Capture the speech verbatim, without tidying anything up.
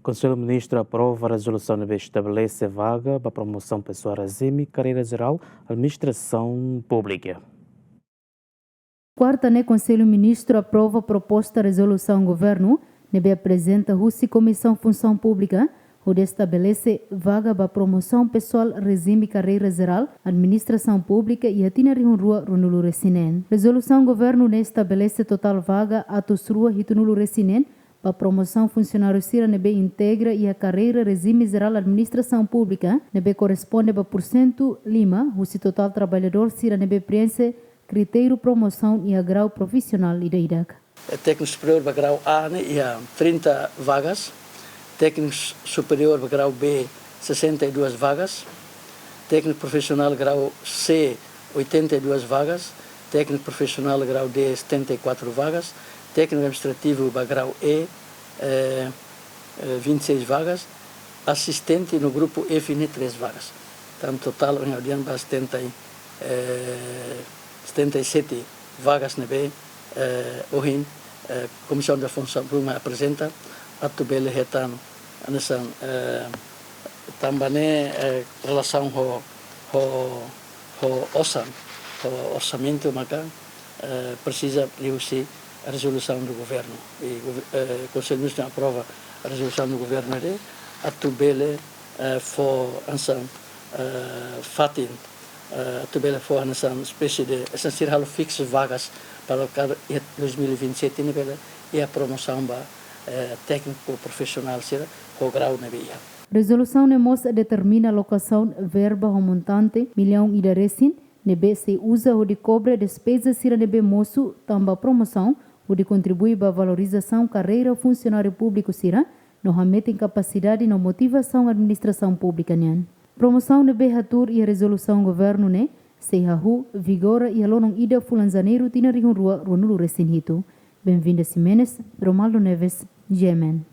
Konsellu Ministru aprova rezolusaun ne'ebé estabelese vaga ba promosaun pesoál rejime karreira jerál administrasaun públika. Kuarta ne'e, Konsellu Ministru aprova proposta rezolusaun governu ne'ebé aprezenta husi Komisaun Funsaun Públika, hodi estabelese vaga ba promosaun pesoál rejime karreira jerál administrasaun públika iha tinan rihun rua ruanulu-resin-neen. Rezolusaun governu ne'e estabelese totál vaga atus rua hitunulu-resin-neen ba promosaun funsionáriu sira ne'ebé integra iha karreira rejime jerál administrasaun públika, ne'ebé korresponde ba porsentu lima husi totál traballadór sira ne'ebé preenxe kritériu promosaun iha grau profisionál ida-idak. Eh, tékniku superiór ba grau A ne'e iha trinta vagas, tékniku superiór ba grau B sessenta e duas vagas, tékniku profisionál grau C oitenta e duas vagas, tékniku profisionál grau D setenta e quatro vagas, tékniku administrativu ba grau E, eh, eh, vinte e seis vagas, asistente no grupu F ne'e três vagas. Entaun totál ohin ha'u dehan ba setenta e, eh, setenta e sete vagas ne'ebé, eh, ohin, eh, Komisaun Funsaun Públika aprezenta atu bele hetan hanesan, eh, tanba ne'e, eh, relasaun ho, ho, ho osan, ho orsamentu maka, eh, presiza liuhusi rezolusaun do governu. I gover-, eh, Konsellu Ministru aprova rezolusaun do governu ne'e atu bele, eh, fó hanesan, eh, fatin, eh, atu bele fó hanesan espésie de, hanesan sira halo fiksu vagas para kada iha dois mil e vinte e sete ne'e bele iha promosaun ba, eh, tékniku profisionál sira ho grau ne'ebé iha. Rezolusaun ne'e mós determina alokasaun verba ho montante millaun ida resin ne'ebé sei uza hodi kobre despeza sira ne'ebé mosu tanba promosaun, hodi kontribui ba valorizasaun karreira funsionáriu públiku sira, no hametin kapasidade no motivasaun administrasaun públika nian. Promosaun ne'ebé hatuur iha rezolusaun governu ne'e sei hahú vigora iha loron ida fulan Janeiru tinan rihun rua ruanulu-resin-hitu. Benvinda Ximenes, Romaldo Neves, G M N.